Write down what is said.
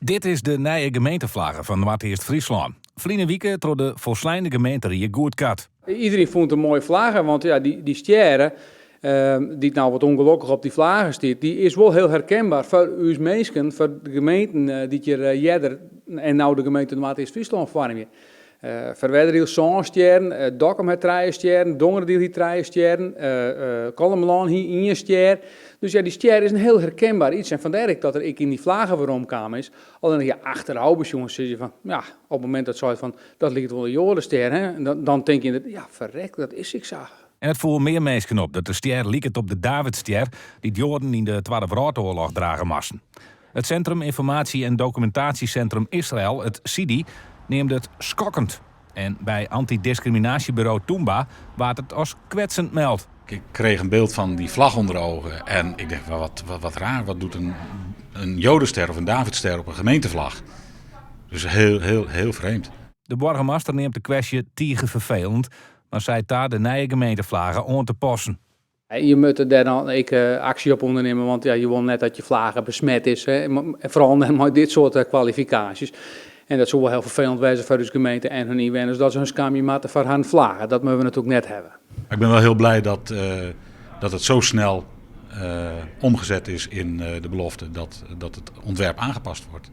Dit is de nije gemeenteflagge fan Noardeast-Fryslân. Ferline wike troch de folsleine gemeenterie goedkard. Iderien fûn it in moaie flagge, want ja, dy stjerre dy't no wat ûngelokkich op dy flagge stiet, dy is wol hiel herkenber foar ús minsken, foar de gemeenten dy't hjir earder en no de gemeente Noardeast-Fryslân foarmje. Ferwerderadiel sân stjerren, Dokkum hat trije stjerren, Dongeradiel hie trije stjerren, Kollumerlân hie ien stjer. Dus ja, dy stjer is in hiel herkenber iets en fandêr ek dat er ek yn dy flagge weromkaam is. Allinnich ja, achterôf besjoen sizze je fan, ja, op it momint dat seit fan, dat liket wol in joadestjer, hè, dan tinke je, ja, ferrek, dat is ek sa. En it foel mear minsken op dat de stjer liket op de Davidstjer dy't Joaden yn de Twadde Wrâldoarloch drage moasten. It Centrum Informatie en Documentatiecentrum Israël, it CIDI, neamde it skokkend. En by antydiskriminaasjeburo Tûmba waard it as kwetsend meld. Ik kreeg een beeld van die vlag onder ogen en ik dacht, wat, wat, wat raar, wat doet een jodenster of een davidster op een gemeentevlag? Dus heel, heel, heel vreemd. De boargemaster neamt de kwestje tige ferfelend, mar seit ta de nije gemeenteflagge oan te passen. Je moatte dêr dan ek aksje op ûndernimme, want ja, je wolle net dat je flagge besmet is. Hè. Foaral net mei dit soart kwalifikaasjes. En dat soe wol hiel ferfelend wêze foar ús gemeente en hun ynwenners dat se hun skamje moatte foar harren flagge. Dat moatte we natuerlik net hawwe. Ik ben wel heel blij dat het zo snel omgezet is in de belofte dat het ontwerp aangepast wordt.